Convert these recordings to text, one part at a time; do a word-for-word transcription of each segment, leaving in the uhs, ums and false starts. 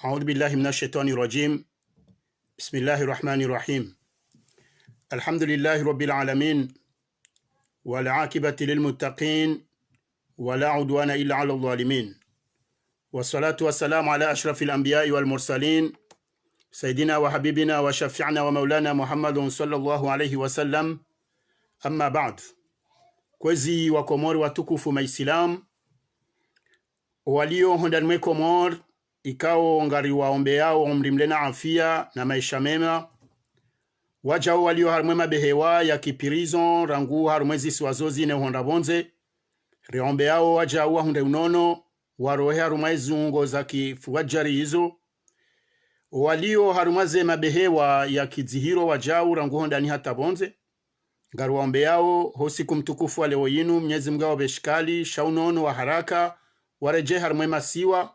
أعوذ بالله من الشيطان الرجيم. بسم الله الرحمن الرحيم. الحمد لله رب العالمين. والعاقبة للمتقين. ولا عدوان إلا على الظالمين. والصلاة والسلام على أشرف الأنبياء والمرسلين. سيدنا وحبيبنا وشفيعنا ومولانا محمد صلى الله عليه وسلم. أما بعد. Kwezi wa Komori watukufu Maislamu, walio hondani mwe Komori, ikao ngariwaombeyao umri mle na afia na maesha mema. Wajau walio harumwa mabehewa ya kiprison, rangu harumwa ezisiwa zo zine uhonda pvondze. Riwaombeyao wajau wahundre unono, warohe harumwa ezungo za kifuajari izo. Walio harumwa ze mabehewa ya kidzihiro wajau rangu hondani hata pvondze. Ngariwaombeyao ho usiku mtukufu wa leo yinu, Mnyezi Mungu awapve shikali sha unono wa haraka, waredjei harumwa emasiwa.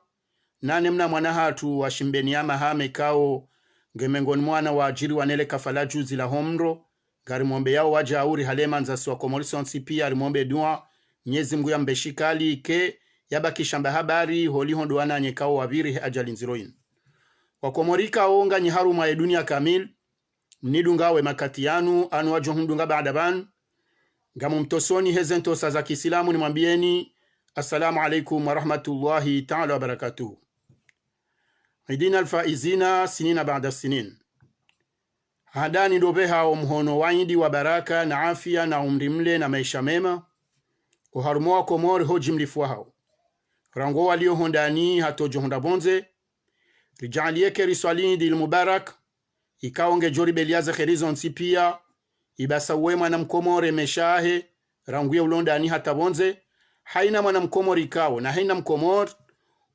Nane mna mwana hatru wa Shimbeni ya Mahame ikao nge mengoni mwa wana waajiriwa nele kafala juzi la homro. Ngarimwombeyao wajau ri hale mandza si wa Komori sontsi pia rimwombe dua, Mnyezi Mungu yampve shikali ke yabakisha mba habari holiho ndo wananya ikao wapviri he ajali ndziro yinu. Wa Komori ikao nganyi harumwa ye dunia kamili, mnidungao emakati yanu, anu wajo hundunga baada pvanu. Ngamumtosoni heze ntosa za kiislamu nimwambiyeni, Assalamu alaikum wa rahmatullahi ta'ala wa barakatuh. عيدنا الفائزين سنين بعد سنين. Handani ndo pvehao mhono wa idi wa baraka na afia na umri mle na maesha mema, oharumwa wa Komori ho jimlifu wahao. Rangu walio hondani hata ojo honda pvondze, rijaaliye ke riswali idi il mubarak, ikao ngejo ribeliya ze kheri zontsi pia, ibasauwe mwana mkomori emesha yahe, rangu ye ulo ndani hata pvondze. Haina mwana mkomori ikao, na haina mkomori,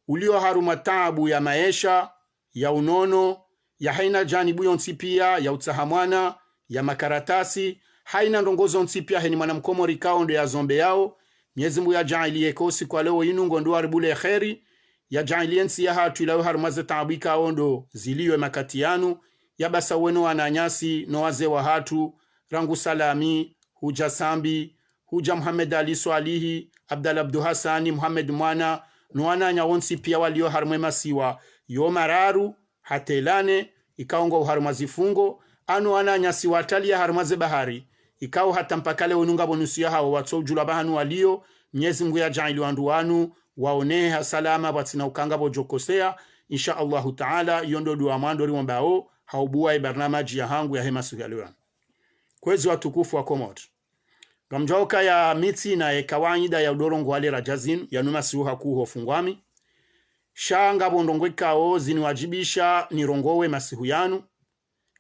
ulio harumwa taabu ya maesha, ya unono, ya haina janibu yontsi pia, ya utsaha mwana, ya makaratasi, haina ndrongo zontsi pia heni mwana mkomori ikao ndo yazombeyao, Mnyezi Mungu yajaaliye ko usiku wa leo yinu ngondo waribule kheri, yajaaliye ntsi yahatru ilawe harumwa ze taabu ikao ndo zilio emakati yanu, yabasauwe no wananyasi, no wazee wahatru, rangu Salami, huja Sambi, huja Muhammad Ali Swalihi, Abdallah Abdu Hasani, Muhammad Mwana, no wananya wontsi pia walio harumwa emasiwa yo mararu, hata elane, ikao ngwao harumwa zifungo, ano wananyasi wataliya harumwa ze bahari, ikao hata mpaka leo yinu ngapvo nusu yahao watso ujulwa pvahanu walio, Mnyezi Mungu yajaaliye wandru wanu waonehe ha salama pvwatsina uka ngapvo jo koseya, insha Allahu Ta'ala, iyo ndo dua mwando riwombao, ha ubuwa ye barnamaji yahangu yahe masihu ya leo yanu. Kwezi watukufu wa Komori. Ngamjuao ukaya mi tsina ye kawaida ya udo rongowa le raja zinu, yanu masihu hakuu ho fungwani. Sha ngapvo ndrongo ikao ziniwajibisha nirongowe masihu yanu,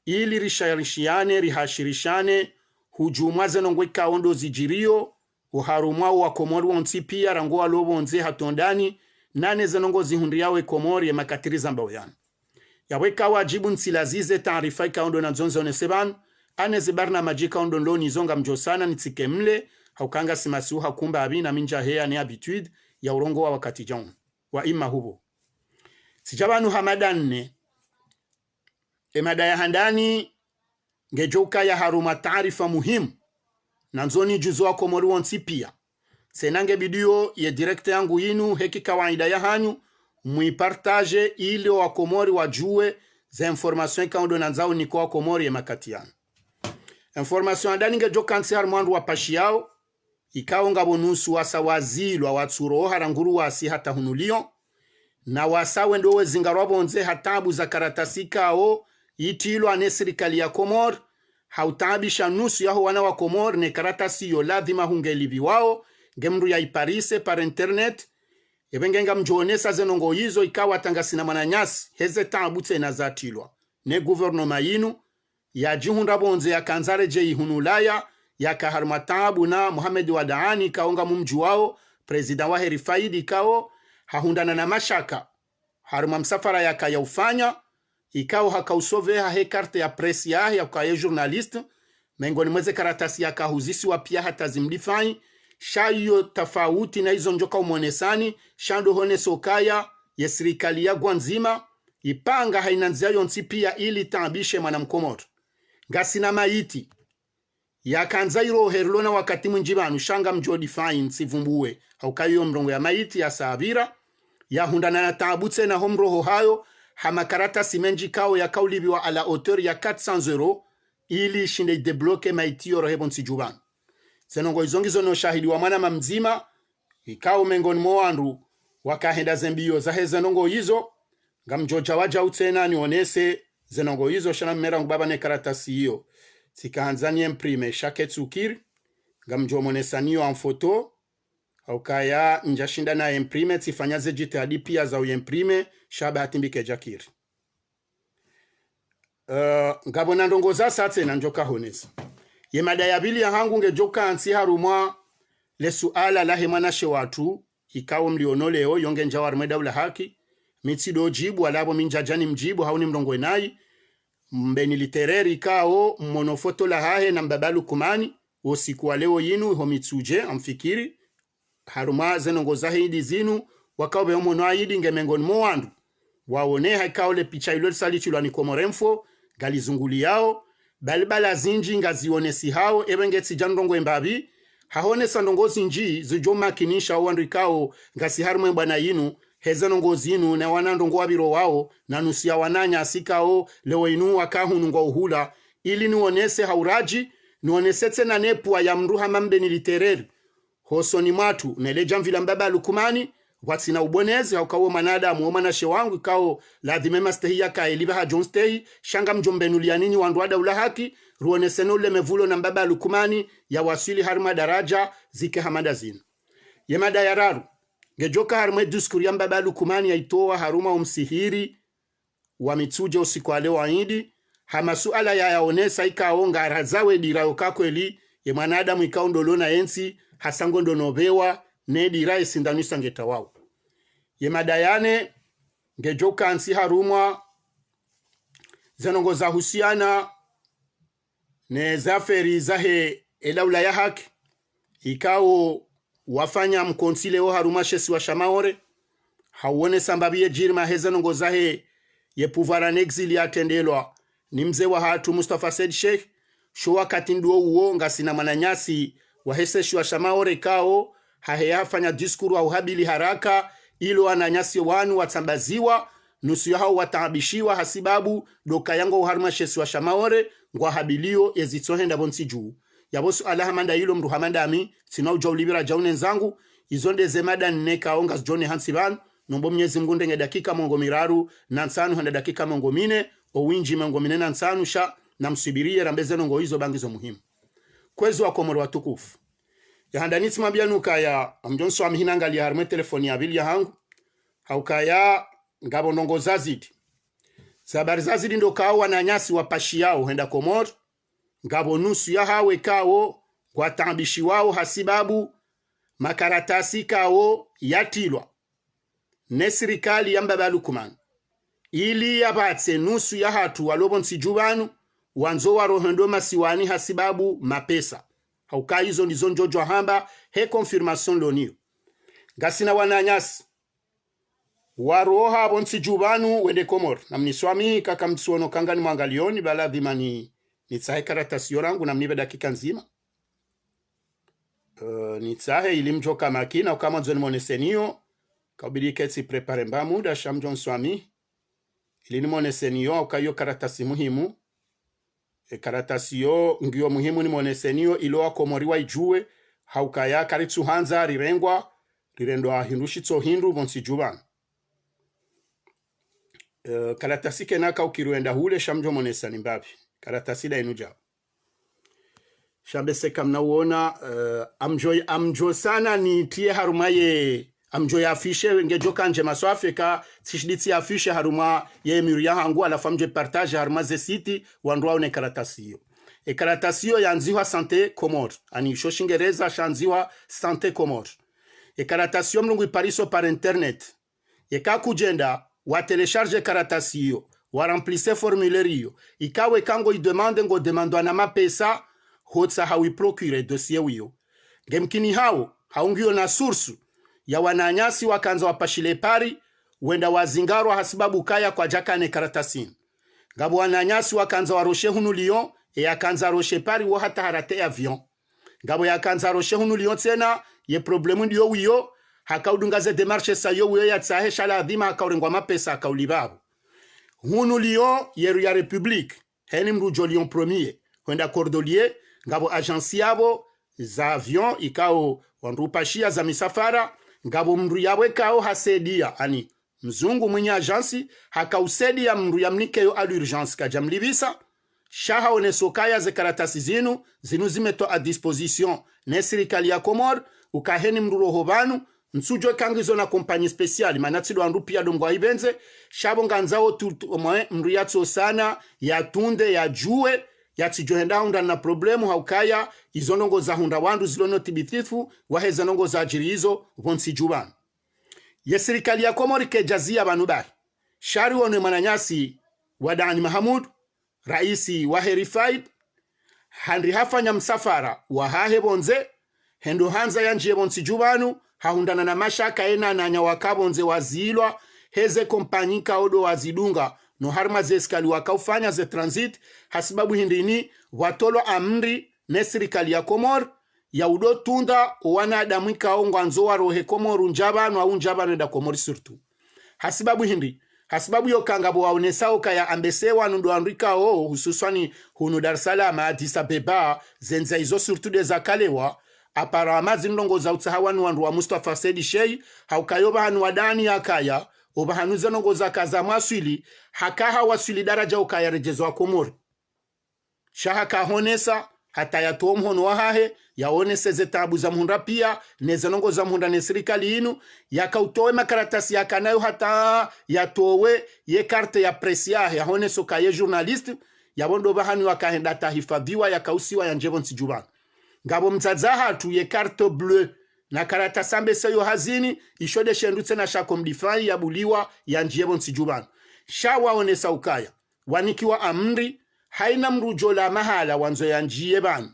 ili risharishiane, rihashirishane, hujumwa ze ndrongo ikao ndo zijirio, oharumwa wa Komori wontsi pia, rangu walo pvondze hata ondani, nane ze ndrongo zihundriao e Komori emakati rizambao yanu. Yapvo ika wajibu ntsilazize taarifa ikao ndo nandzo nzonese pvanu, ane ze barnamaji ikao ndo nilo nizo ngamjo sana nitsike mle, ha uka ngasi masihu hakuu mbapvi na mi nja heya ne habitude ya urongowa wakati jau. Wa ima hupvo. Tsija pvanu ha mada nne, emada ya handani, ngejo ukaya harumwa taarifa muhimu, nandzo nijuze wa Komori wontsi pia. Tsena nge bidiyo ye direct yangu yinu, heki kawaida yahanyu, muipartage ili wa Komori wajuwe ze information ikao ndo nandzao nike wa Komori emakati yanu. Information ya handani ngejo ukantsi harumwa wandru wapashiyao, ikao ngapvo nusu wasa wazilwa watsuroha rangu ruwasi hata hunu Lyon, na wasa wendo wezingarwa pvondze ha taabu za karatasi ikao itilwa ne sirikali ya Komori, ha utaabisha nusu yaho wana wa Komori ne karatasi yo ladhima hunge lipviwao, nge mndru ya iparise par internet. Epvenge ngamjo onesa ze ndrongo izo ikao hata ngasina mwananyasi, heze taabu tsena zatilwa ne gouvernement yinu, yajihundra pvondze yakandza redjei hunu Ulaya, yaka harumwa taabu na Mohamed Wadani, ikao ngamumjuwao, président wahe RFAID, ikao hahundrana na mashaka harumwa msafara yaka yaufanya, ikao haka usauver hahe carte ya presse yahe ya ukaya journaliste, mengoni mweze karatasi yaka huzisiwa pia hata zimdéfend, sha iyo tafauti na izo njoka umonesani, sha ndo honesa ukaya ye sirikali ya Gwandzima ipanga haina ndzia yontsi pia ili itaabishe mwana Mkomori. Ngasina maiti yakandza iroherwa na wakati mwindji pvanu, sha ngamjo défend ntsivumbuwe, ha uka iyo mrongo ya maiti ya sapvira, yahundrana na taabu tsena ho mroho hayo, ha makaratasi mendji ikao yakaulipviwa à la hauteur ya quatre cents euros, ili ishinde idébloquer maitiyo rohe pvo ntsi dju pvanu. Ze ndrongoo izo ngizo no ushahidi wa mwanama mdzima, ikao mengoni mwa wandru wakahenda ze mbiyo zahe ze ndrongoo izo. Ngamdjo dja wadja utsena nionese ze ndrongoo izo, sha na mmera ngu pvapva ne karatasi iyo. Tsikahandza ni imprimer, sha ketsukiri. Ngamdjo monesa niyo en photo. Haukaya ndjashinda na imprimer, tsifanya ze djitihadi pia za u imprimer, sha bahati mbi kedjakiri. Eh, ngapvo na ndrongoo za sa tsena ndjo kahonesa. Ye mada ya pvili yahangu ngedjo kantsi harumwa le suala lahe mwanashe watru, ikao mliono leo, yo ngendjao harumwa e daula haki, mi tsi ndo djibu, wala pvo mi ndjadja ni mdjibu, hau ni mrongoe nayi, Mbeni Litereri ikao mmono foto lahahe na Mbaba Lukumani, wo usiku wa leo yinu, iho Mitsudje, amfikiri, harumwa ze ndrongoo zahe idi zinu, wakao pveo mwono aidi nge mengoni mwa wandru waoneha ikao le picha ilo lisalitilwa ni Comores Info, ngalizunguliyao, bali bala zindji ngazionesihao, ewe nge tsidja ndrongoo mbapvi, hahonesa ndrongoo zindji zidjo makinisha o wandru ikao ngasi harumwa e bwana yinu, he ze ndrongoo zinu, na wana ndrongoo wapviro wao, na nusu ya wananyasi ikao leo inu waka hunu ngwao hula, ili nionese ha uradji, nionese tsena ne pvwa ya mndru hama Mbeni Litereri hosoni mwatru, ne le djamvi la Mbaba Lukumani, pvwatsina ubonezi, hauka wo mwanadamu, wo mwanashe wangu, ikao ladhima e mastehi yakaye lipve hadjo nstehi, sha ngamdjo mbenuliya nyinyi wandru wa daula haki, ruonese no ulemevu ulo na Mbaba Lukumani, ya waswili harumwa daradja zike hama nda zinu. Ye mada ya raru, ngedjo ka harumwa e discours ya Mbaba Lukumani yaitowa harumwa o msihiri wa Mitsudje usiku wa leo idi, ha masuala ya yaonesa ikao ngaradza we dira yo ka kweli, ye mwanadamu ikao ndo lona ye ntsi, hasa ngo ndo no pvewa, ne dira ye sindanu isa ngetawao. Ye mada ya nne, ngedjo kantsi harumwa ze ndrongoo zahusiana ne zaferi zahe e daula ya haki, ikao wafanya mkontsi leo harumwa she isiwa sha Maore, hauonesa mbapvi ye djirima he ze ndrongoo zahe ye pouvoir en exil yatrendelwa ni mze wahatru Mustafa Said Cheikh, sho wakati ndo uwo ngasina mwananyasi wahe she isiwa sha Maore ikao, haheya hafanya discours wa uhabili haraka, ilo wananyasi wanu watsambaziwa, nusu yahao wataabishiwa hasibabu ndo kaya ngwao harumwa she isiwa sha Maore, ngwahabilio ezitsohenda pvo ntsi dju. Yapvo suala hama nda ilo mndru hama ndami, tsina udja ulipvira dja unenzangu, izo nde ze mada nne ikao ngazidjo ne hantsi pvanu, nombo Mnyezi Mngu ndenge dakika mengo miraru na ntsanu hwenda dakika mengo mine, o windji mengo mine na ntsanu sha, na mswubiriye rambe ze ndrongoo izo ba ngizo muhimu. Kwezi wa Komori watukufu. Ya handani tsimwambiyani ukaya, ngamdjo nswamihi nangaliya harumwa e telefoni ya pvili yahangu, haukaya ngapvo ndrongoo zazidi. Ze habari zazidi ndo kao wananyasi wapashiyao hwenda Komori, ngapvo nusu yahao ikao ngwataabishiwao hasibabu makaratasi ikao yatrilwa ne sirikali ya Mbaba Lukumani, ili yapvatse nusu yahatru walo pvo ntsi dju pvanu, wandzo warohe ndo masiwani hasibabu mapesa. Hauka izo ndizo ndjo djuwa hamba, he confirmation lo niyo. Ngasina wananyasi waroha pvo ntsi dju pvanu wende Komori. Na mniswamihi kaka mtsuono kanga nimwangaliyoni, ba ladhima ni, nitsahe karatasi yo rangu na mnipve dakika ndzima. Eh, nitsahe ili mdjo ka makini, hauka mwandzo nimoneseni yo, kaubidi ketsi préparer mba muda, sha mdjo nswamihi. Ili nimoneseni yo, hauka iyo karatasi muhimu. E karatasi yo ngiyo muhimu nimoneseni yo, ilo wa Komori waidjuwe, haukaya karitsuhandza rirengwa, rirendwa hindru shitso hindru pvo ntsi dju pvanu. Eh, karatasi kena kaukiri wenda hule, sha mdjo monesa ni mbapvi. Karatasi nda inu djao. Sha mbese kamna uona, eh, ngamdjo, ngamdjo sana nitriye harumwa ye, ngamdjo ya afficher, ngedjo ka ndjema swafi ka tsishindi tsi afficher harumwa ye mur yahangu, halafu ngamdjo partager harumwa ze site, wandru waone karatasi yo. E karatasi yo yandzihwa Santé Comores, ani isho Shingereza shandzihwa Santé Comores. E karatasi yo mndru ngu ipariso par internet. Yeka kudjenda, wa télécharger karatasi iyo, wa remplir formulaire iyo, ikawe ka ngo i demande ngo demandwa na mapesa, hotsaha wi procurer dossier wiyo. Ngemkini hawo, hau ngiyo na source ya wananyasi wakandza wapashile Paris, wenda wazingarwa hasibabu kaya kwadjaka ne karatasi ini. Ngapvo wananyasi wakandza waroshe hunu Lyon, e yakandza aroshe Paris wo hata harate avion. Ngapvo yakandza aroshe hunu Lyon tsena, ye problème ndiyo wiyo, hakaudunga ze démarche sa yo wiyo yatsahe sha ladhima hakaurengwa mapesa hakaulipva apvo. Hunu Lyon, ye rue ya République, heni mdru djo Lyon premier, hwenda Cordeliers, ngapvo agence yapvo za avion, ikao wandru upashia za misafara, ngapvo mdru yapvo ikao hasaidia, ani mzungu mwinyi agence, hakausaidia mdru yamnike yo à l'urgence, kadjamlipvisa, sha haonesa ukaya ze karatasi zinu, zinu zimetwa à disposition ne sirikali ya Komori, uka heni mdru roho pvanu, ntsudjuwa eka ngizo na compagnie spéciale, mana tsi ndo wandru pia ndo ngwaipvendze, sha pvo ngandzao tu, tu, omwe, mdru yatsosana, yatunde, yadjuwe, yatsidjo henda ahundrane na problème, haukaya, izo ndrongoo zahundra wandru zilo no uthibitifu, wahe ze ndrongoo zadjiri izo, pvo ntsi dju pvanu. Ye sirikali ya Komori kayidjazia pvanu bahi. Sha riwono ye mwananyasi wa Dani Mahamudu, raisi wahe RIFAID, handi hafanya msafara wahahe pvondze, hendo handza yandjiye pvo ntsi dju pvanu, hahundrana na mashaka yena wananya waka pvondze wazilwa, heze compagnie ikao ndo wazidunga, no harimwa ze escale wakaufanya ze transit, hasibabu hindri ni, pvwatolwa amri, ne sirikali ya Komori, ya udo tunda owanadamu ikao ngwandzo warohe Komori undja pvanu, au undja pvanu wenda Komori surtout. Hasibabu hindri, hasibabu yoka ngapvo waonesao ukaya ambese wanu ndo wandru ikao, hususwani hunu Dar es Salaam, Addis Abeba, ze ndzia izo surtout nde zakalewa, apara amazi ndrongoo za utsaha wanu wandru wa Mustafa Said Sheikh, haukayo pvahanu wa Dani yakaya, opvahanu ze ndrongoo zaka zamwaswili, haka hawaswili daraja ukaya redjezwa Komori. Sha haka honesa, hata yatowe mhono wahahe, yaonese ze taabu zamhundra pia, ne ze ndrongoo zamhundra ne sirikali inu, yakautowe makaratasi yakanayo hata yatowe ye carte ya presse yahe, yahonese uka ye journaliste, yapvo ndo pvahanu wakahenda tahifadhiwa, yakausiwa yandjiye pvo ntsi dju pvanu. Ngapvo mdzadze hatru ye carte bleue, na karatasi ambese yo hazini, isho nde shendru tsena sha komdifai yabuliwa yandjiye pvo ntsi dju pvanu. Sha waonesa ukaya wanikiwa amri, haina mdru udjo lawa mahala wandzo yandjiye pvanu.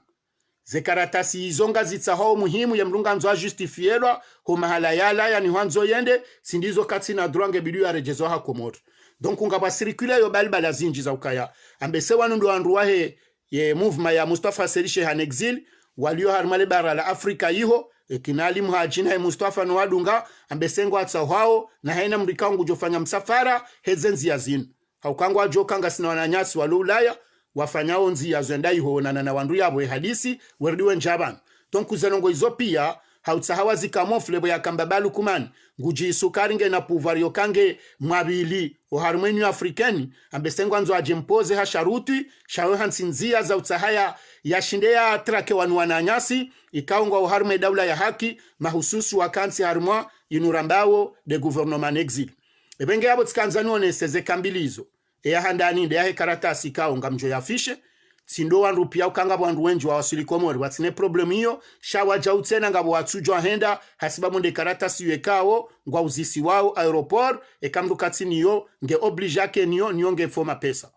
Ze karatasi izo ngazitsahao muhimu ye mdru ngandzo ajustifielwa, ho mahala yalawa ni hwandzo yende, tsi ndizo katsina droit nge bidi yaredjezwa ha Komori. Donc ngapvo circulaire yo balbala zindji za ukaya, ambese wanu ndo wandru wahe, ye mouvement ya Mustafa Said Sheikh en exil, walio harimwa le bara la Afrika iho, ekina Ali Muhadji na ye Mustafa no wadunga, ambese ngwatsahwao, na haina mdru ikao ngudjo fanya msafara, heze ndzia zinu. Hauka ngwadjuo uka ngasina wananyasi walo Ulaya, wafanyao ndzia zendao iho wonana na wandru yapvo ye hadisi, werudi wendja pvanu. Donc ze ndrongoo izo pia, hautsaha wazi camoufler pvo yaka Mbaba Lukumani, ngudjihisi uka ngena pouvoir yoka nge mwapvili, oharimwa Union Africaine, ambese ngwandzo adje mpoze ha sharuti, sha yo hantsi ndzia za utsaha ya, yashinde yatraque wanu wananyasi, ikao ngwao harimwa ye daula ya haki, mahususu wakantsi harimwa inu rambao nde gouvernement en exil. Epvenge yapvo tsikandza nionese ze kambilizo. Eya handani nde yahe karatasi ikao ngamdjo ya afficher. Tsi ndo wandru pia uka ngapvo wandru wendji wawaswili Komori watsina problème iyo, sha wadjau tsena ngapvo watsudjua henda, hasibabu nde karatasi iyo ikao ngwauzisiwao aéroport, eka mdru katsina iyo nge obligé yake niyo, niyo nge fo mapesa.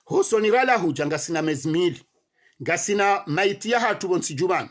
Hosoni rala hudja ngasina mezi mili. Ngasina maiti yahatru pvo ntsi dju pvanu,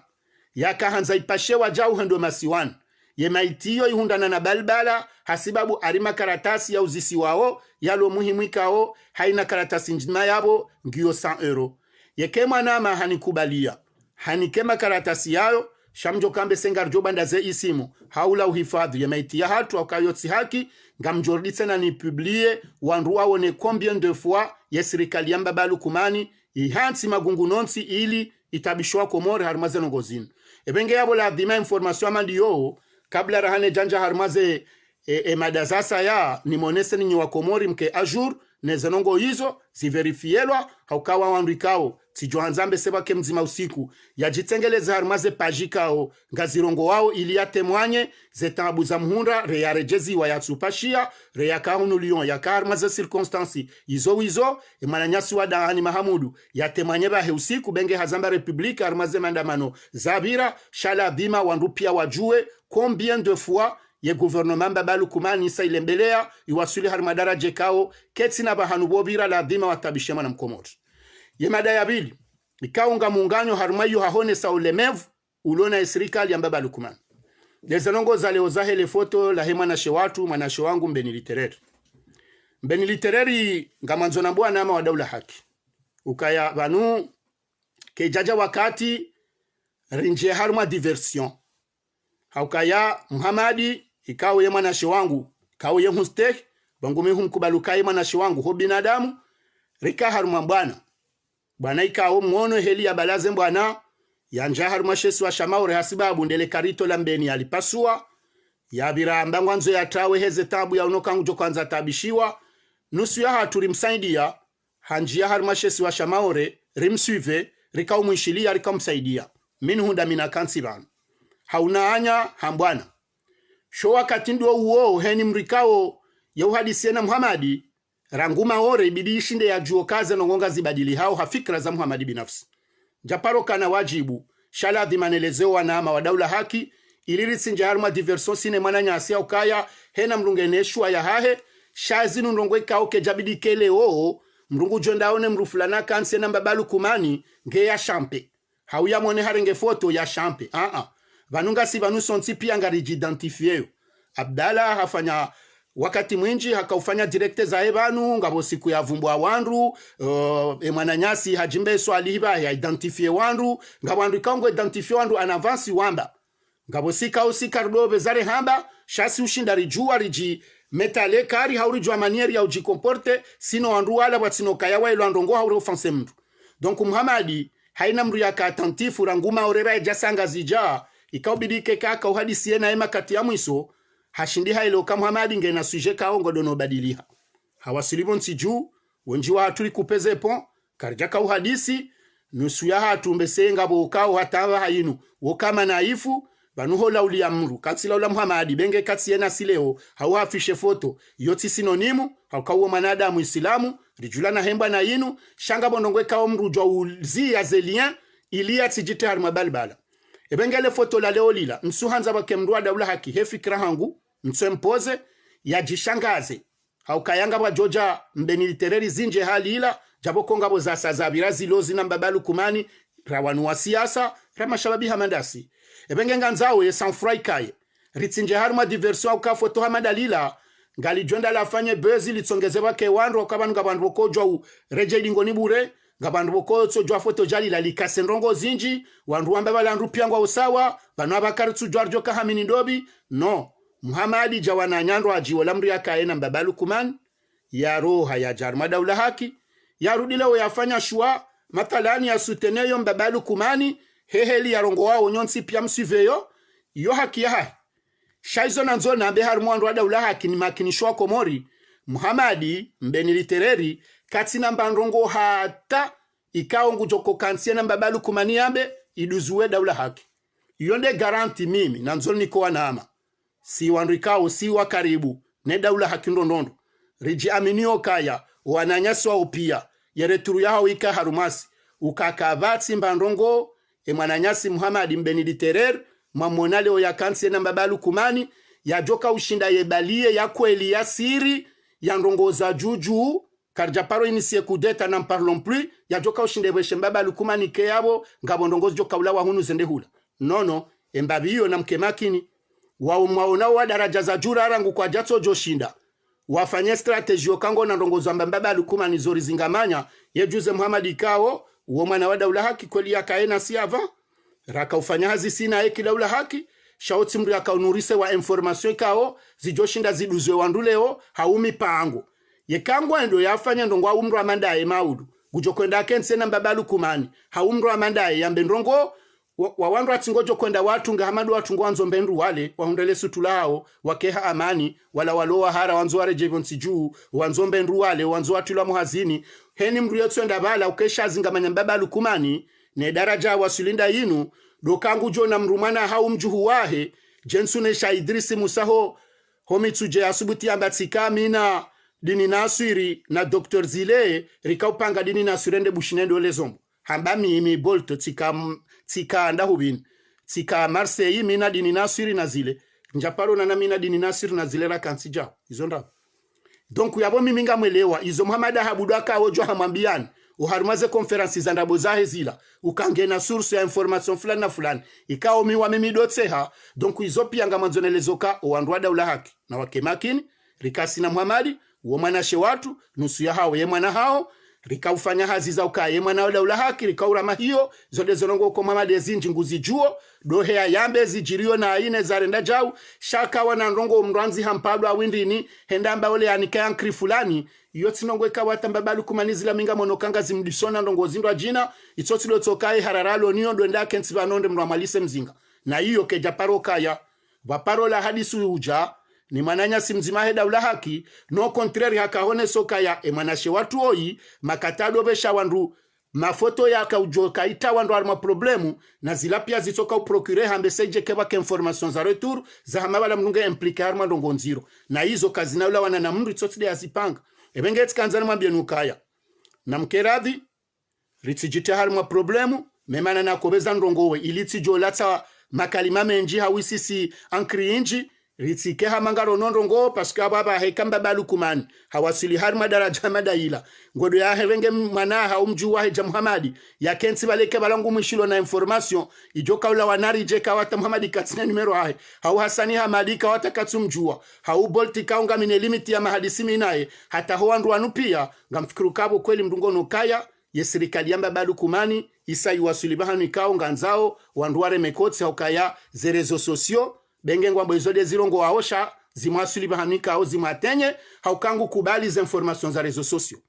yaka handza ipashe wadjau hendo masiwani. Ye maiti iyo ihundrana na balbala, hasibabu ari makaratasi yauzisiwao, yalo muhimu ikao, haina karatasi ndzima yapvo, ngiyo cent euros. Yeke mwanama hanikubalia, hanike makaratasi yayo, sha mdjo kambese ngaridjo banda ze isimu, haula uhifadhi ye maiti yahatru, hauka yo tsi haki, ngamdjo rudi tsena ni publier, wandru waone combien de fois ye sirikali ya Mbaba Lukumani ihantsi magungu nontsi ili itabishe wa Komori harimwa ze ndrongoo zinu. Epvenge yapvo ladhima information hama ndiyo, kabla rahane djandja harimwa ze, e, e, mada zasaya, nimonese ninyi wa Komori mke à jour, ne ze ndrongoo izo, zivérifielwa, hauka wa wandru ikao, tsidjo handza mbese pvwake mdzima usiku, yadjitsengeleze harimwa ze page ikao, ngazirongoao ili yatemwanye, ze taabu zamhundra, re yaredjeziwa yatsupashia, re yaka hunu Lyon, yaka harimwa ze circonstances, izo wizo, e mwananyasi wa Dani Mahamudu, yatemwanye pvahe usiku, epvenge hazamba République, harimwa ze maandamano zapvira, sha ladhima wandru pia wadjue, combien de fois, ye gouvernement Mbaba Lukumani sa ilembelea, iwaswili harimwa daraja ikao, ketsina pvahanu pvo pvira ladhima watabishe mwana Mkomori. Ye mada ya pvili, ikao ngamwunganyo harimwa iyo hahonesa ulemevu, ulo na ye sirikali ya Mbaba Lukumani. Nde ze ndrongoo za leo zahe le foto lahe mwanashe watru, mwanashe wangu Mbeni Litereri. Mbeni Litereri ngamwandzo nambe wanama wa daula haki. Ukaya pvanu, kayidjadja wakati, rindjie harimwa diversion. Haukaya Muhamadi, ikao ye mwanashe wangu, ikao ye hustehi, Pvangumi humkubali ukaye mwanashe wangu ho binadamu, rika harumwa mbwana. Bwana ikao mwono heli ya balaze mbwana, yandja harumwa she isiwa sha Maore hasibabu ndele karito la Mbeni yalipasua, yapvira amba ngwandzo yatawe heze tabu ya unoka ngudjo kwandza tabishiwa, nusu yahatru rimsaidia, handjia harumwa she isiwa sha Maore, rimsuive, rika umwishilia, rika umsaidia. Mimi nihundra mina kantsi pvanu. Hauna anya, hambwana. Sho wakati ndo uwo, heni mdru ikao, ya uhadisiye na Muhamadi, rangu Maore ibidi ishinde yadjuwe kaze ndrongoo ngazibadilihao ha fikira za Muhamadi binafsi. Ndjaparo kana wajibu, sha ladhima nelezeo wanama wa Daula Haki, ili ritsindje harumwa diversion sine mwananyasi ya ukaya, hena mdru ngena eshuwa yahahe, sha zinu ndrongoo ikao kedjabidi kele oo, mdru ngudjo enda aone mdru fulani kantsi na Mbaba Lukumani, nge ya shampe. Hau yamwone harenge foto ya shampe. Aa. Pvanu ngasi pvanu sontsi pia ngaridji identifieo. Abdallah hafanya wakati mwindji hakaufanya direct zahe pvanu, ngapvo siku ya vumbwa wandru, eh, e mwananyasi hadjimbe swali hiba ya identifie wandru, ngapvo wandru ikao ngo identifie wandru en avance wamba. Ngapvo sika usika rudo bezare hamba, sha si ushinda ridjuwa ridji mettre à l'écart hau ridjuwa manière ya udji comporter, sino wandru wala pvwatsino kaya waelwa ndrongoo hau re offenser mdru. Donc Muhamadi, haina mdru yaka attentif, rangu Maore ra edja sanga zidja, ikao bidi keka aka uhadisiye naye makati ya mwiso, hashindi haelewa ka Muhamadi ngena sujet kao ngodo no badiliha. Hawasili pvo ntsi dju, wendji wahatru rikupeze pont, karidjaka uhadisi, nusu yahatru mbese ngapvo ukao hata pvaha inu, woka manaifu, pvanu ho lauli ya mdru, kantsi laula Muhamadi, be nge kantsi yena sileo, hau hafishe foto, iyo tsi synonyme, hauka uwo mwanadamu Isilamu, ridjulana hembwa na inu, sha ngapvo ndrongoo ikao mdru djuwa uziya ze lien, ili yatsidjitre harumwa balbala. Ebe ngele foto la leo lila, ntsu handza pvake mdru wa Daula Haki, he fikira hangu, ntsu empoze, yadjishangaze. Hauka yanga pvwadjodja Mbeni Litereri zindji hali ila, djapvo ko ngapvo zasa zapvira zilo zina Mbaba Lukumani, ra wanu wa siasa, ra mashababi hama ndasi. Ebe nge ngandzao ye sang-froid ikaye. Ritsindje harumwa diversion hauka foto hama dalila, ngalidjo enda lafanye buzz litsongeze pvake wandru, hauka pvanu ngapvo wandru pvoko djuwa u redje idingoni bure, ngapvo wandru pvoko tso djuwa foto djalila likase ndrongoo zindji, wandru wamba pvala ndru pia ngwa usawa, pvanu apva karitsudjuwa ridjoka hamini ndopvi, no. Muhamadi dja wananya ndro adjiwo la mdru yakaye na Mbaba Lukumani, yaroha yadja harumwa Daula Haki, yarudi leo yafanya shuwa, mathalani ya soutenir yo Mbaba Lukumani, he heli yarongowao nyontsi pia msuiveyo, iyo haki yahahe. Sha izo nandzo nambe harumwa wandru wa Daula Haki ni makinisho wa Komori, Muhamadi, Mbeni Litereri, katsina mba ndrongoo hata, ikao ngudjo ko kantsi yena Mbaba Lukumani yambe, iduzuwe Daula Haki. Iyo nde garantie mimi, nandzo niko wanama. Si wandru ikao, si wa karibu, ne Daula Haki ndrondrondro. Ridji aminio kaya, wananyasi wao pia, ye retour yahao ika harumwasi, uka kapvatsi mba ndrongoo, e mwananyasi Muhamadi Mbeni Litereri, mwamwona leo ya kantsi yena Mbaba Lukumani, yadjoka ushinda ye baliye ya kweli ya siri, ya ndrongoo za djudju, karidja paro initier coup d'État, n'en parlons plus, yadjoka ushinda ebweshe Mbaba Lukumani ke yapvo, ngapvo ndrongoo zidjoka ulawa hunu zende hula. Nono, embapvi iyo na mke makini. Wao mwaonao wa daraja za dju ra rangu kwadjatso djoshinda wafanye stratégie yo kango na ndrongoo za Mbaba Lukumani zo rizingamanya, ye juze Muhamadi ikao, uwo mwana wa Daula Haki kweli yakaye nasi apva. Raka ufanya hazi sina ye ki Daula Haki, sha otsi mdru yaka unurise wa information ikao, zidjoshinda ziduzwe wandru leo, hau mipango. Yeka ngwendo yafanya ndrongoo hau mdru wa mandaye maudu, ngudjo kwenda akentsi na Mbaba Lukumani, hau mdru wa mandaye yambe ndrongoo, wa, wa wandru atsi ngodjo kwenda watunga hama ndo watunga wandzo mbe ndru wale, wahundre le sutura hao, wakeha amani, wala walo wahara wandzo waredjei pvo ntsi dju, wandzo mbe ndru wale, wandzo watrilwa muhazini, heni mdru yetso enda pvala, ukesha zingamanya Mbaba Lukumani, ne daraja wasulinda yinu, ndo ka ngudjo na mdru mwana hau mdjuhu wahe, djentsu ne sha Idrisi Musa ho, ho Mitsudje ya subuti yamba tsika mi na Dini Naswiri na Docteur Zile, rika upanga Dini Naswiri ende Bushini ende ole zombo. Hamba mi, mi Bolt, tsika, tsika ndahupvini. Tsika Marseille, mi na Dini Naswiri na Zile. Ndja paro na, na mi na Dini Naswiri na Zile raka ntsi djao. Izo ndrabo. Donc, yapvo mimi ngamwelewa, izo Muhamada Habudu akao djo hamwambiyani, oharumwa ze conférence za ndrabo zahe zila, uka ngena source ya information fulani na fulani, ikao mi wa mimi ndo tseha, donc izo pia ngamwandzo nelezo ka, owandru wa Daula Haki, na wake makini, rika si na Muhamadi, uwo mwanashe watru, nusu yahao ye mwana hao, Rika ufanya hazi za ukaya ye mwana wa daula haki, rika urama hiyo, zo nde zo ndrongoo uko Mohamed ezindji nguzidjuo, ndo heya yambe zidjiriyo na aina zarenda djau, sha kawana ndrongoo mndru andzi hampalwa windrini, henda amba ole yanika ya nkri fulani, iyo tsi ndrongoo ika wata Mbaba Lukumani zila mi ngamono ka ngazimdisona ndrongoo zindru adjina, itso tsi ndo tsoka ye harara lo niyo ndo enda akentsi pvanu nde mndru amwalise mzinga. Na iyo kedja paro kaya. Pvwa paro la hadisi udja, ni mwananyasi mdzima he daula haki, no contraire haka honesa ukaya, e mwanashe watru oyi, makata ndo pvesha wandru, mafoto yaka udjo kaita wandru harimwa problème, na zila pia zitsoka uprocuré hambe saidje kepvwa ke information za retour, za hama pvala mndru nge impliqué harimwa ndrongoo ndziro. Na izo kazina ulawana na mndru itso tsi nde yazipanga. Epvenge tsi kandza nimwambiye nukaya. Na mkeradhi, ritsidjitia harimwa problème, memana na kopveza ndrongoo we, ili tsidjo latsa makalima mendji hau isisi ankri indji, ritsike hama ngaro no ndrongoo, parce que apvo apvaha eka Mbaba Lukumani, hawaswili harimwa daradja madaila. Ngodo yahe pvenge mwana hau mdjuu wahe dja Muhamadi, yakentsi pvale ke pvala ngu mwishilo na information, idjo kaulawana ridje kawata Muhamadi katsina numéro yahe, hau Hasani Hamadi kawata katsu mdjua, hau Bolti kaunga mine limite ya mahadisi mi naye, hata ho wandru wanu pia, ngamfikiri ukapvo kweli mndru ngono kaya, ye sirikali ya Mbaba Lukumani, isa iwaswili pvahanu ikao ngandzao, wandru wareme kotsi haukaya ze réseaux sociaux, pvenge ngwambo izo nde zilongoao sha, zimwaswili pvahanu ikao zimwatenye, hauka ngu kubali ze information za réseaux sociaux.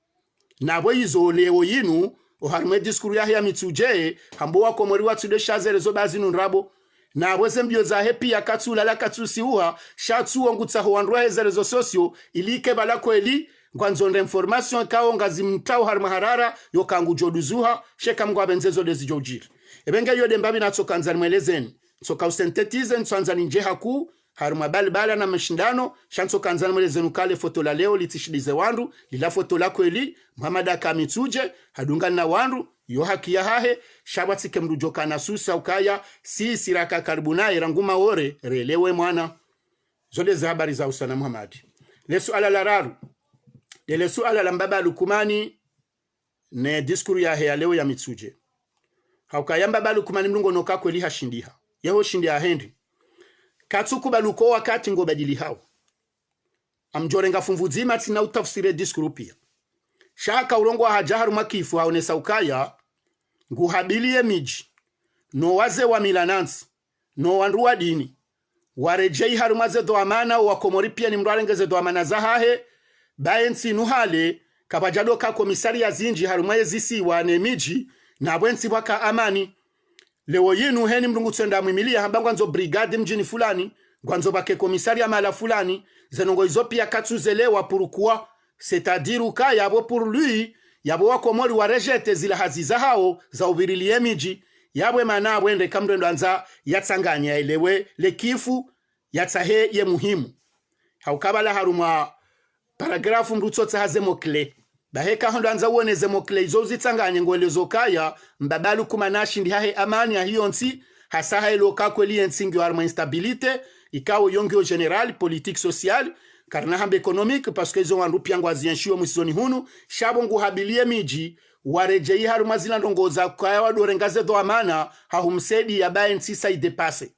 Na pvo izo leo yinu, oharimwa e discours yahe ya Mitsudje, hambo wakomori watsu nde sha ze réseaux ba zinu ndrabo, na pvo ze mbio zahe pia katsu lala katsu siuha, sha tsuo ngutsaho wandru wahe ze réseaux sociaux, ili ike pvala kweli, ngwandzo nde information ikao ngazimtrao harimwa harara, yo ka ngudjo duzuha, sha eka Mngu apvendze zo nde zidjo udjiri. Epvenge iyo nde mbapvi natsoka andza nimwelezeni. Ntsoka usynthétiser, ntsoandza nindje hakuu, harimwa balibala na mashindano, sha ntsoka andza nimwelezeni uka le foto la leo litsishindize wandru, lila foto la kweli, Muhamadi aka Mitsudje, hadungana na wandru, yo haki yahahe, sha pvwatsike mndru djo kana susa ukaya, sisi raka karibu naye rangu Maore, relewe mwana. Zo nde ze habari za usana Muhamadi. Le suala la raru. Nde le suala la Mbaba Lukumani, ne discours yahe ya leo ya Mitsudje. Haukaya Mbaba Lukumani mndru ngono ka kweli hashindiha. Yeho shindiha hende. Katsu kubali uka wakati ngo badilihao. Amdjo renga fumvu dzima tsina utafsiri e discours pia. Sha haka urongoa hadja harumwa kifu haonesa ukaya, nguhabiliye midji, no wazee wa mila na ntsi, no wandru wa dini, waredjeyi harumwa ze dhwamana, wakomori pia ni mndru arenge ze dhwamana zahahe, ba ye ntsi inu hale, kapvadja ndo ka komisariya zindji harumwa ye zisiwa ne midji, na pvo e ntsi pvwaka amani. Leo yinu heni mndru ngutsenda mwimiliya hamba ngwandzo brigade mdjini fulani, ngwandzo pvwake komisariya mahala fulani, ze ndrongoo izo pia katsuzelewa pourquoi, c'est-à-dire ukaya pvo pour lui, yapvo wakomori waredjete zila hazi zahao za upviriliya e midji, yapvo e mana apvo ende ka mndru endo andza yatsanganye yaelewe le kifu, yatsahe ye muhimu. Hauka pvala harumwa paragraphe mndru utsotsaha ze mots-clés. Bahi eka hondo andza uone ze mots-clés izo uzitsanganye ngoelezo ukaya, Mbaba Lukumani ashindiha he amani yahiyo ntsi, hasa ha ilo ka kweli ye ntsi ngiyo harumwa instabilité, ikao yo ngiyo générale, politique sociale, karina hamba économique, parce que izo wandru pia ngwazienshiwo mwisoni hunu, sha pvo nguhabiliye midji, waredjeyi harumwa zila ndrongoo za ukaya wado renga ze dhwamana, ha humsaidiya ba ye ntsi sa idépassé.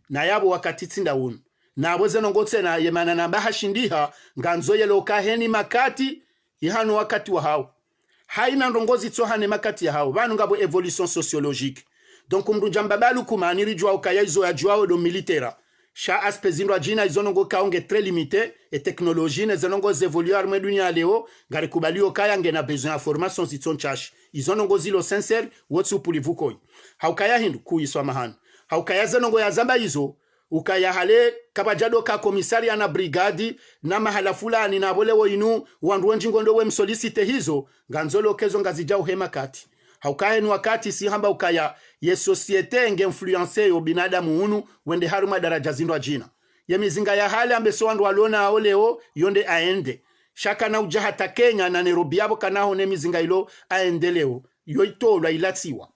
Na yapvo wakati tsi nda unu. Na pvo ze ndrongoo tsena ye mana namba hashindiha, ngandzo yelewe uka heni makati, ihanu wakati wahao. Haina ndrongoo zitsoha ne makati yahao. Pvanu ngapvo évolution sociologique. Donc mndru dja Mbaba Lukumani ridjuwa ukaya izo yadjuwao ndo militaire. Sha aspect zindru adjina izo ndrongoo kao nge très limité, e technologie ne ze ndrongoo zi évolué harumwa e dunia leo, ngarikubaliyo ukaya ngena besoin ya formation zitso ntsashi. Izo ndrongoo zilo sincère, wo tsi upulivu koyi. Haukaya hindru, kuyiswa mahana. Haukaya ze ndrongoo yazamba izo, ukaya hale kapvadja ndo ka komisariya na brigade, na mahala fulani na pvo leo inu, wandru wendji ngondo we msollicité hizo, ngandzo lokezo ngazidjao he makati. Haukaya heni wakati si hamba ukaya ye société nge influencé yo binadamu unu, wende harumwa daradja zindru adjina. Ye mizinga ya hale ambe so wandru walona ao leo, yo nde aende. Sha kana udja hata Kenya na Nairobi yapvo kana hone mizinga ilo aende leo. Yo itolwa ilatsiwa.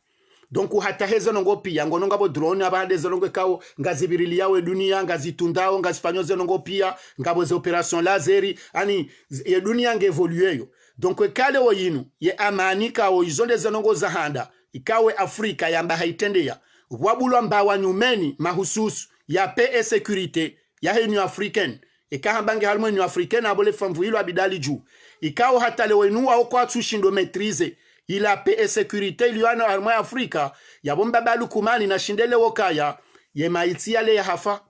Donc hata he ze ndrongoo pia, ngono ngapvo drone apvaha nde ze ndrongoo ikao, ngazipviriliyao e dunia, ngazitundao, ngazifanyo ze ndrongoo pia, ngapvo ze opération laser, ani, z-, ye dunia nge évolué yo. Donc eka leo yinu, ye amani ikao, izo nde ze ndrongoo za handa, ikao e Afrika yamba haitrendeya, pvwabulwa mbawa nyumeni, mahususu, ya paix et sécurité, yahe Union Africaine. Eka hamba nge harumwa Union Africaine, apvo le famvu ilo abidali dju. Ikao hata leo inu wao kwatsu shindo maîtriser ila paix et sécurité iliyo hanu harumwa Afrika. Yapvo mbaba Lukumani nashinde leo kaya ye maiti yale yahafa.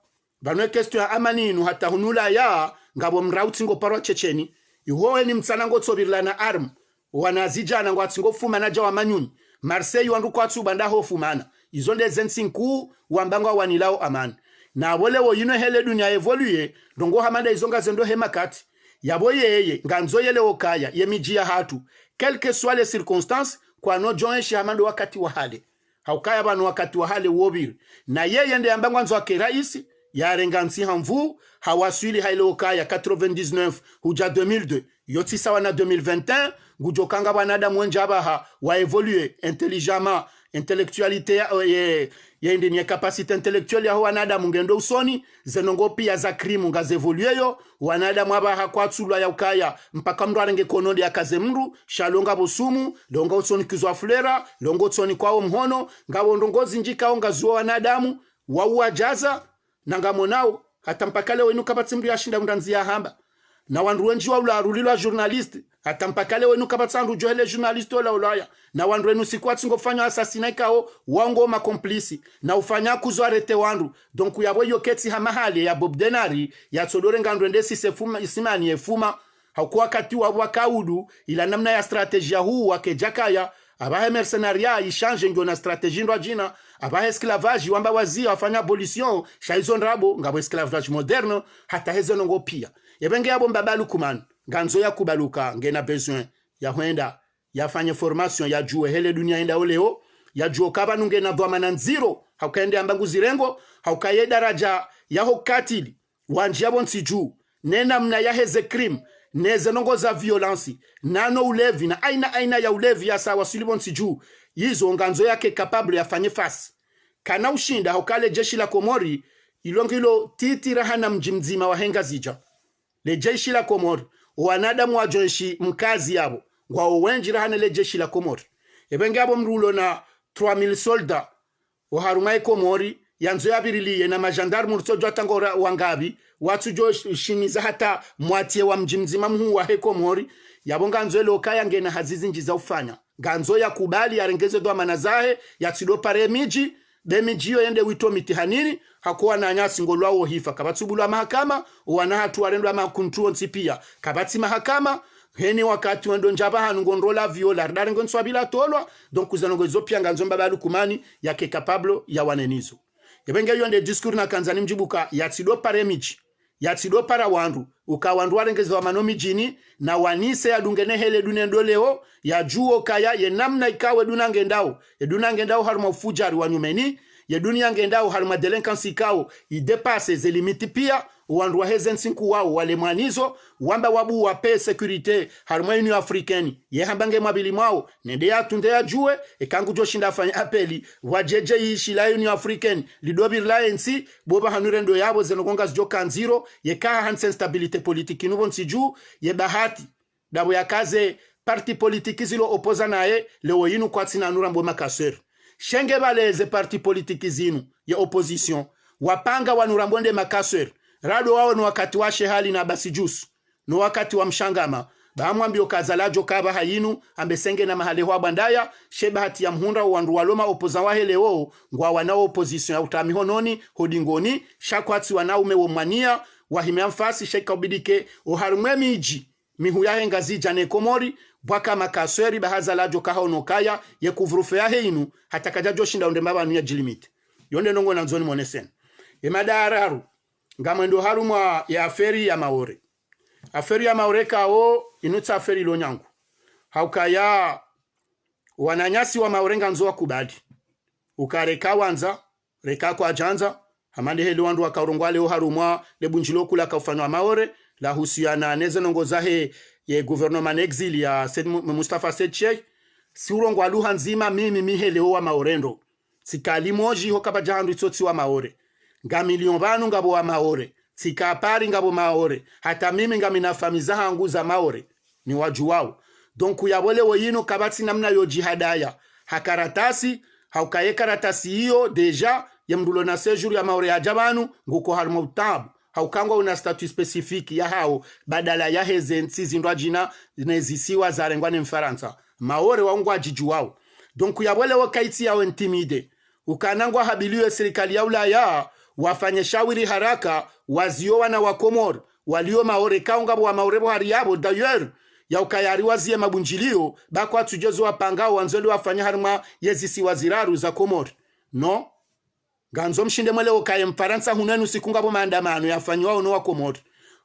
Pvanu ye question ya amani inu hata hunu Ulaya ngapvo mrau tsi ngo parwa Tchétchénie. Iho eni mtsana ngotso pvirilana arme. Wana zidjana ngwatsi ngo fumana dja wa manyunyi. Marseille wandru kwatsu pvanda ho fumana. Izo nde ze ntsi nkuu wamba ngwawanilao amani. Na pvo leo inu hele dunia évoluer, ndrongoo hama nda izo ngazendo he makati. Yapvo yeye, ngandzo ye leo kaya, ye midji yahatru, quelles que soient les circonstances, kwano djo enshi hama ndo wakati wa hale. Haukaya pvanu wakati wa hale wopviri. Na yeye nde yamba ngwandzo yake raisi, yarenga ntsi ha nvuu, hawaswili ha ile okaya quatre-vingt-dix-neuf hudja deux mille deux. Yo tsi sawa na deux mille vingt et un, ngudjo kanga wanadamu wendji apvaha wa évoluer intelligemment, intellectualité ya, ye, ye ndini ye capacité intellectuelle yaho wanadamu ngendo usoni, ze ndrongoo pia za crime ngazi évoluer yo, wanadamu apvaha kwatsu lwa ya ukaya, mpaka mndru arenge kono nde yakaze mndru, sha lo ngapvo sumu, lo ngo usoni kizwa fulera, lo ngo usoni kwawo mhono, ngapvo ndrongoo zindji kao ngaziwo wanadamu, wau wadjaza, na ngamonao, hata mpaka leo inu kapvatsi mndru yashinda undra ndziya hamba. Na wandru wendji wa ula arulilwa journaliste, hata mpaka leo inu kapvatsi wandru djo hele journaliste ola ulaya. Na wandru wenu siku watsi ngo ufanya assassinat ikao, wao ngo ma complice. Na ufanya kuzo arrêter wandru. Donc yapvo iyo ketsi hama hale ya Bob Denard, yatsodo renga ndru ende sise fuma, isimani ye fuma. Hauka wakati wapvo waka udu, ila namna ya stratégie ya huu wake djakaya, apvaha mercenariat yi change ngiyo na stratégie ndrwadjina, apvaha esclavage wamba waziya wafanya abolition, sha izo ndrabo, ngapvo esclavage moderne, hata heze ndrongoo pia. Yepvenge yapvo mbaba Lukumani, ngandzo yakubali uka, ngena besoin, ya hwenda, yafanye formation, yadjuwe hele dunia yendao leo, yadjuwe uka pvanu ngena dhwamana ndziro, hauka yende yamba nguzirengo, hauka ye daraja yaho katili, wandji yapvo ntsi dju, ne namna yaheze crime, neze ndrongoo za violence, nano ulevi, na aina aina ya ulevi yasa waswili pvo ntsi dju, izo ngandzo yake capable yafanye face. Kana ushinda hauka le jeshi la Komori, ilo ngilo titi rahana mdji mdzima wahe Ngazidja. Le jeshi la Komori, owanadamu wadjo enshi mkazi yapvo, ngwao wendji rahana le jeshi la Komori. Yepvenge yapvo mndru ulo na trois mille soldats, oharumwa ye Komori, yandzo yapviriliye na magendarme ritsodjo hata ngora wangapvi, watsudjo sh-, shimiza hata moitié wa mdji mdzima muhuu wahe Komori, yapvo ngandzo ele okaya ngena hazi zindji za ufanya. Ngandzo yakubali yarenge ze dhwamana zahe, yatsido pare midji, be midji iyo yende witro mitihanini, hauka wananyasi ngolwao hifa, kapvatsi ubulwa mahakama, owana hatru warendwa makuntru wontsi pia, kapvatsi mahakama, heni wakati wendo ndja pvahanu ngondro la viola, ridare ngo ntswa bila tolwa, donc ze ndrongoo izo pia ngandzo mbaba Lukumani, yake capable yawane nizo. Yepvenge iyo nde discours nakandza nimdjibu ka yatsido pare midji, yatsido para wandru, uka wandru warenge ze dhwamana midjini, na wanise yadunge ne hele dunia ndo leo, yadjuwe ukaya ye namna ikao ye dunia ngendao, ye dunia ngendao harumwa ufudjari wa nyumeni, ye dunia ngendao harumwa délinquance ikao, i dépasse ze limite pia, wandru waheze ntsi nkuu wao walemwa nizo, wamba wabuwa paix sécurité harumwa Union Africaine, ye hamba nge mwapvili mwao, nende yatunde yadjuwe, eka ngudjo shinda afanye appel, wadjedje ishi la Union Africaine, lido pvirila entsi, bo pvahanu rendo yapvo ze ndrongoo ngazidjo ka ndziro, yeka hantsi instabilité politique inu pvo ntsi dju, ye bahati. Ndapvo yakaze parti politique zilo opposant naye, leo inu kwatsina anu rambo ma casseurs. Shenge pvale ze parti politique zinu, ye opposition. Wapanga wanu rambo nde ma casseurs. Rado wao no wakati wa Shehali na Abasi Djusu. No wakati wa Mshangama, ba mwambiyo kaza ladjo ka pvaha yinu, ambe senge na mahale hwa bwandaya, she bahati ya mhundra wandru walo ma opposant wahe leo, ngwawanao opposition ya utra mihononi, ho dingoni, sha kwatsi wanaume wo mwania, wahime anfasi, she kaubidike, oharumwe midji, mihuu yahe Ngazidja ne Komori, bwaka ma casseurs, ba haza ladjo ka haono kaya, ye couvre-feu yahe yinu, hata kadjadjo shinda undre mbapvanu yadjilimite. Yo nde ndrongoo nandzo nimoneseni. Ye mada ya raru, ngamwendo harumwa ye affaire ya Maore. Affaire ya Maore kao, inu tsi affaire ilo nyangu. Haukaya, wananyasi wa Maore ngandzo wakubali. Uka reka wandza, reka kwadjandza, hama nde hele wandru waka urongoa leo harumwa, le bundji lo kula kaufanywa Maore, lahusiana neze ndrongoo zahe, ye gouvernement en exil ya Said Mu-, Mustafa Said Cheikh, si urongoa lugha ndzima mimi mi hele owa Maore ndo. Tsika Limoges ho kapvadja handru itsotsi wa Maore. Ngami Lyon pvanu ngapvo wa Maore. Tsika Paris ngapvo Maore. Hata mimi ngamina famiyi zahangu za Maore. Ni wadjuwao. Donc yapvo leo yinu kapvatsi namna yo djihadaya. Ha karatasi, hauka ye karatasi iyo, déjà, ye mndru ulo na séjour ya Maore yadja pvanu, nguko harumwa utabu. hauka ngwauna statut spécifique yahawo, badala yaheze ntsi zindrwadjina ne zisiwa zarengwa ne Mfarantsa. Maore wao ngwadjidjuwao. Donc yapvo leo kayitsi yawo intimidé. Ukana ngwahabiliyo ye sirikali ya Ulaya, wafanye shawiri haraka, waziyo wana wa Komori, waliyo Maore, kao ngapvo wa Maore pvo hari yapvo, d'ailleurs, yaukaya hari waziye mabundjiliyo, ba kwatsudjo zo wapangao wandzo wafanye harimwa ye zisiwa ziraru za Komori. Non. Ngandzo mshinde mwelewe ukaya ye Mfarantsa hunu enu siku ngapvo maandamano yafanyiwao no wa Komori.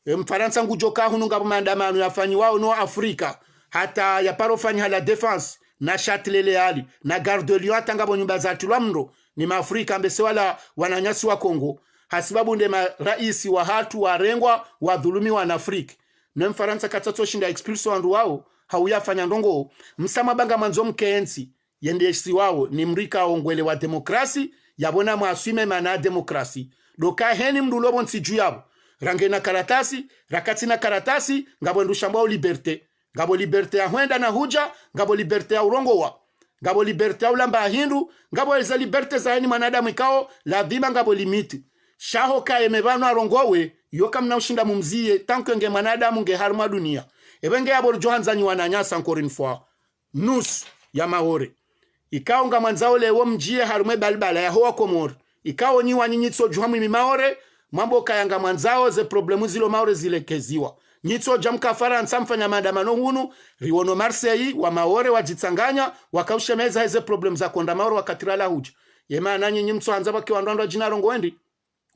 Ye Mfarantsa ngudjoka hunu ngapvo maandamano yafanyiwao no Afrika. Hata yaparo fanyiha La Défense, na Châtelet-Les Halles, na Gare de Lyon, hata ngapvo nyumba zatrilwa mndro, ni Maafrika mbese wala wananyasi wa Kongo. Hasibabu nde maraisi wahatru warengwa, wadhulumiwa na Afrika. Ne Mfarantsa katsatsoshinda expulse wandru wao, hau yafanya ndrongoo. Msa mwamba ngamwandzo mkentsi, yende isiwawo, ni mrika ongwele wa démocratie, yapvo na mwaswime mana démocratie. Doka heni mndru lopvo ntsi dju yapvo. Range na karatasi, rakatsi na karatasi, ngapvo ndru shambwao liberté. Ngapvo liberté ya hwenda na hudja, ngapvo liberté ya urongowa. Ngapvo liberté ya ulamba hindru, ngapvo eze liberté za heni mwanadamu ikao, ladhima ngapvo limite. Sha ho kaye me pvanu arongowe, yo kamna ushinda mumziye, tant que nge mwanadamu nge harimwa dunia. Epvenge yapvo ridjo handza nyi wananyasi encore une fois. Nusu ya Maore. Ikao ngamwandzao leo mdjiye harumwa ye balibala yaho wa Komori. Ikao nyi wanyi nyitsodjuha mwimi Maore, mwambe ukaya ngamwandzao ze problème zilo Maore zilekeziwa. Nyitsodja mka Farantsa mfanya maandamano hunu, riwono Marseille, wa Maore wadjitsanganya, wakaushemeza heze problème za konda Maore wakati rala hudja. Ye mana nyinyi mtsohandza pvake wandru wandrwadjina rongowe ndi.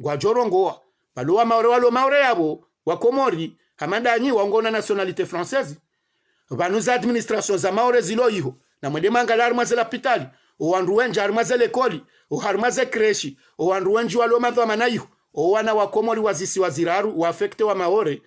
Ngwadjo rongowa. Pvalo wa Maore walo Maore yapvo, wa Komori, hama ndanyi wao ngwauna nationalité française. Pvanu ze administration za Maore zilo iho. Na mwende mwangalie harimwa ze lapitali. O wandru wendji harimwa ze lekoli. O harimwa ze crèche. O wandru wendji walo madhwamana iho. O wana wa Komori wa zisiwa ziraru, wa affecté wa Maore.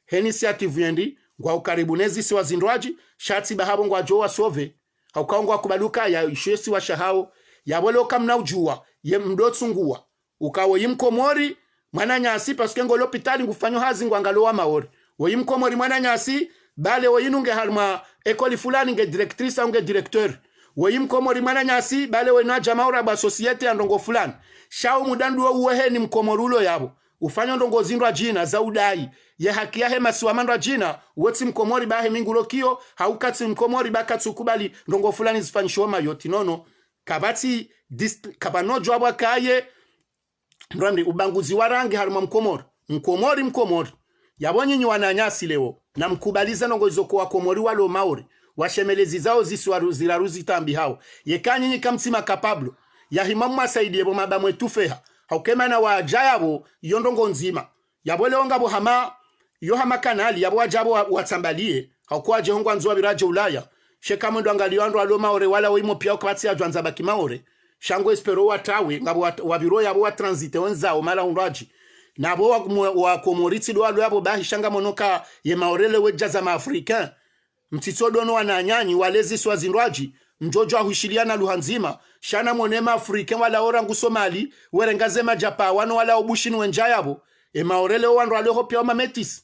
He initiative yendi, ngwao karibu ne zisiwa zindrwadji, sha tsi ba hapvo ngwadjo wa sauver. Hauka ngwakubali ukaya isho isiwa shahao. Yapvo leo kamna udjuwa, ye mdo tsunguwa. Uka woyi Mkomori, mwananyasi, parce que ngo lapitali ngufanyo hazi ngwangalio wa Maore. Woyi Mkomori mwananyasi, bale woyi nunge harimwa école fulani nge directrice au nge directeur. Woyi Mkomori mwananyasi, bale woyi nwadja Maore ba société ya ndrongoo fulani. Sha o muda ndo uwo heni Mkomori ulo yapvo. Ufanyo ndrongoo zindrwadjina za udayi. Ye haki yahe masiwa mandrwadjina, wo tsi Mkomori ba he mi ngulokiyo, hauka tsi Mkomori ba katsukubali ndrongoo fulani zifanyishiwe Mayotte. Non, non. Kapvatsi dist-, kapvanodjo apvo kaye, ndrwambi ubaguzi wa rangi harimwa Mkomori. Mkomori, Mkomori. Yapvo nyinyi wananyasi leo, na mkubali ze ndrongoo izo ko wa Komori walo Maore, washemelezi zao zisiwa ru-, ziraru zitambihao. Yeka nyinyi kamtsi ma capable, yahima mwasaidiye pvo maba mwetufeha. Hauka ye mana wadja yapvo, yo ndrongoo ndzima. Yapvo leo ngapvo hama, yo hama kanali, yapvo wadja pvo wa-, watsambaliye. Hauka wadje ho ngwandzo wapvire wadje Ulaya. Sheka mwendo angaliyo wandru walo Maore wala woyi mo piya ukapvatsi yadjwandza baki Maore. Sha ngo espéro watrawe, ngapvo wat-, wapviro yapvo watransité wendza o mala hundrwadji. Napvo wa, mwe-, wa Komori tsi ndo walo yapvo bahi sha ngamwono ka ye Maore leo wedja za ma Africain. Mtsitso dono wananyanyi, wale zisiwa zindrwadji, mdjodjo ahwishiliya na lugha ndzima, sha na mwone ma Africain wala o rangu Somali, werenga ze madjapa, wano wala o Bushini wendja yapvo. E Maore leo wandru walo ho piya o ma métis.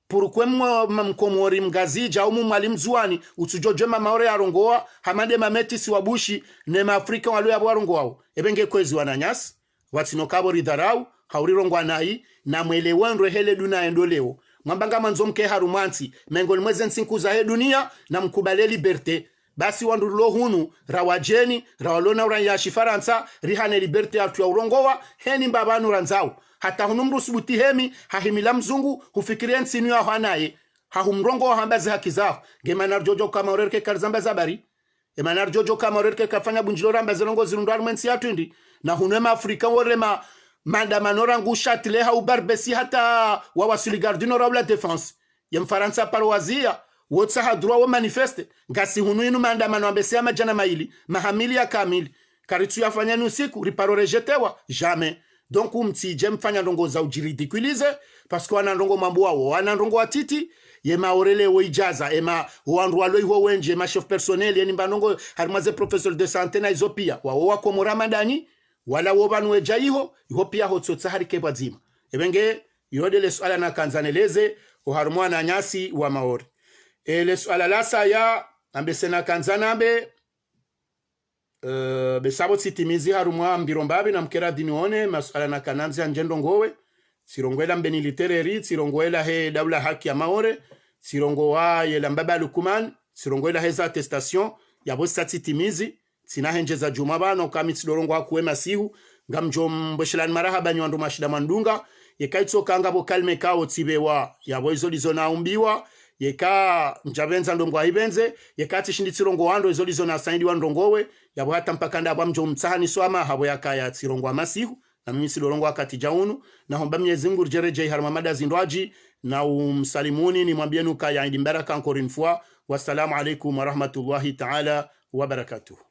Pourquoi mwa-, ma-, Mkomori Mngazidja, au Mmwali Mndzuwani, utsudjodjo ma Maore yarongowa, hama nde ma métis wa Bushi, ne ma Africain walo yapvo warongowao. Epvenge kwezi wananyasi, pvatsina ukapvo ridharau, hau rirongowa nayi, na mwelewe ndro he le dunia yendo leo. Mwamba ngamwandzo mke harumwa ntsi, mengoni mwa ze ntsi nkuu za he dunia, na mkubali liberté. Basi wandru rilo hunu, ra wadjeni, ra walo na uraia Shifarantsa, rihane liberté yahatru ya urongowa, heni mba pvanu randzao. Hata hunu mdru subuti hemi, hahimila mzungu, hufikiri ye ntsi inu ya hwanaye. Hahumrongowa hamba ze haki zaho. Nge mana ridjodjo ka Maore rike karizamba za bari. E mana ridjodjo ka Maore rike karifanya bundjilio ramba ze ndrongoo zirundro harimwa ye ntsi yahatru ndi. Na hunu e ma Africain worema maandamano rangu Châtelet hau Barbès hata wawaswili Gare du Nord hau La Défense. Ye Mfarantsa paro waziya, wo tsaha droit wo manifesté, ngasi hunu inu maandamano ambese ya madjana mayili, maha mili ya kamili. Karitsu yafanya ni usiku, riparo rejetewa, jamais. Donc, mtsidje mfanya ndrongoo za udjiridiculiser, parce que wana ndrongoo mwambo wawo, wana ndrongoo watiti, ye Maore leo idjaza, e ma, wandru walo iho wendji, e ma chef personnel, yeni mba ndrongoo, harimwa ze professeur de santé na izo piya, wawo wa Komori hama ndanyi, wala wo pvanu wedja iho, iho piya ho tsotsa hari ke pvwadzima. Epvenge, iyo nde le suala nakandza neleze, o harumwa wananyasi wa Maore. E le suala la saya, ambese nakandza nambe, eh, besa pvo tsitimizi harumwa mbiro mbapvi na mkera dhini one, masuala nakanandzi andje ndrongowe, Tsirongowa ela Mbeni Litereri, tsirongowa ela he Daula Haki ya Maore, tsirongowa yela Mbaba Lukuman, tsirongowa ela heza attestation, yapvo sitsa tsitimizi, tsina hendjeza djumwa pvanu, kami tsidorongowa kuwe masihu, ngamdjo mbweshelani marahaba nyi wandru mwashinda mwandunga, yeka itsoka ngapvo kalima ikao tsipvewa, yapvo izo ndizo naumbiwa, yeka ndjapvendza ndo Mngu ahipvendze, yeka tsishindi tsirongowa ndo izo ndizo nasaidiwa ndrongowe, yapvo hata mpaka ndapvo ngamdjo mtsahani swamaha pvo yakaya tsirongowa masihu, na mimi tsidorongowa wakati dja unu, nahomba Mnyezi Mngu ridjeredjeyi harumwa mada zindrwadji, na umsalimuni, nimwambiyeni ukaya Idi Mbaraka encore une fois. Wassalamu alaikum warahmatullahi taala wabarakatuh.